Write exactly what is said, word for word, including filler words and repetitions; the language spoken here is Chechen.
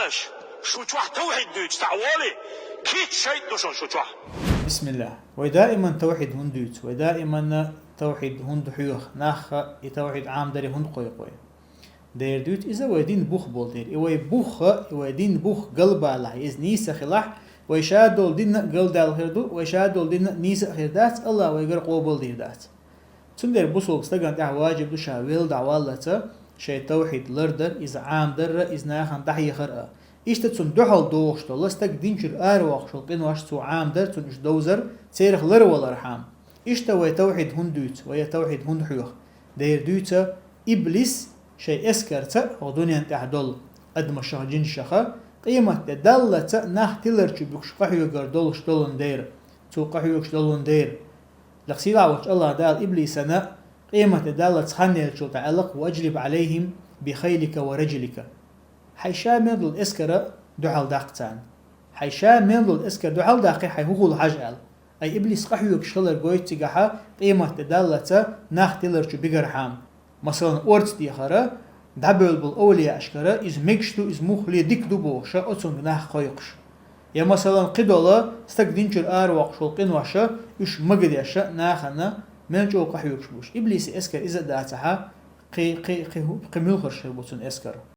Шу чохь тавхьид дуьйцу цхьа воле, кийча шайтӀа ду шуна шу чохь. Бисмиллах. Вай даиман тавхьид хӀунда дуьйцу? Вай даиман тавхьид хӀунда хьоьху? Нахха и тавхьид Ӏамадаре хӀунда кхойкху вай? Дера дуьйцу иза вай дин бух болу дера. И вай бух, и вай дин бух галбалахь, иза нийса хилахь, вай ша долу дин а галдаьлла хир ду, вай ша долу дин а нийса а хир дац, Аллах вайгара къобалдийр дац. Цундела бусулба стагана тӀехь важиб ду ша велла дӀаваллалца шайн тавхьид лардар, иза Ӏамадарра, иза нахана дӀахьехар а. Иштта цунна дуьхьал догӀуш долу стаг динчуьра аравоккхуш волу къинош цо Ӏамадар, цунна уьш довзар, церах ларвалархьама. Иштта вай тавхьид хӀунда дуьйцу, вай тавхьид хӀунда хьоьху? Дера дуьйцу, иблис шайн эскарца а, хӀокху дуьнен тӀехь долу адамашах, жинашаха, къематде даллалца нах тиларчу буьгуш къахьоьгур долуш долун дера, цо къахьоьгуш долун дера. Лекха сийлахь волчу Аллах Дала иблисана къематде даллалца хан еллачул тӀаьхьа аьлла-кх: «Ва ажлиб Ӏалайхим би хайлика ва раджлика». Хьайн ша мел долу эскара дуьхьал даккха царна. Хьайн ша мел долу эскар дуьхьал даккхий, хьайн хӀун хуьлу хьажа аьлла. Ай иблис къахьоьгуш хилар гойту цигахьа, къематде даллалца нах тиларчу биггархьама. Масалан, орца дехара, дӀабевлла болу овлияашкара, иза мегаш ду, иза муххале дика ду бохуша, оцунга нах кхойкхуш. Я, масалан, кхидолу стаг динчуьра аравоккхуш волу къиноша, уьш магадеша, нахана мел чӀогӀа къахьоьгуш буш. Иблисан эскар иза а дацахьа, кхин, кхин, кхин, кхин муьлхарш хир бу цуьнан эскар?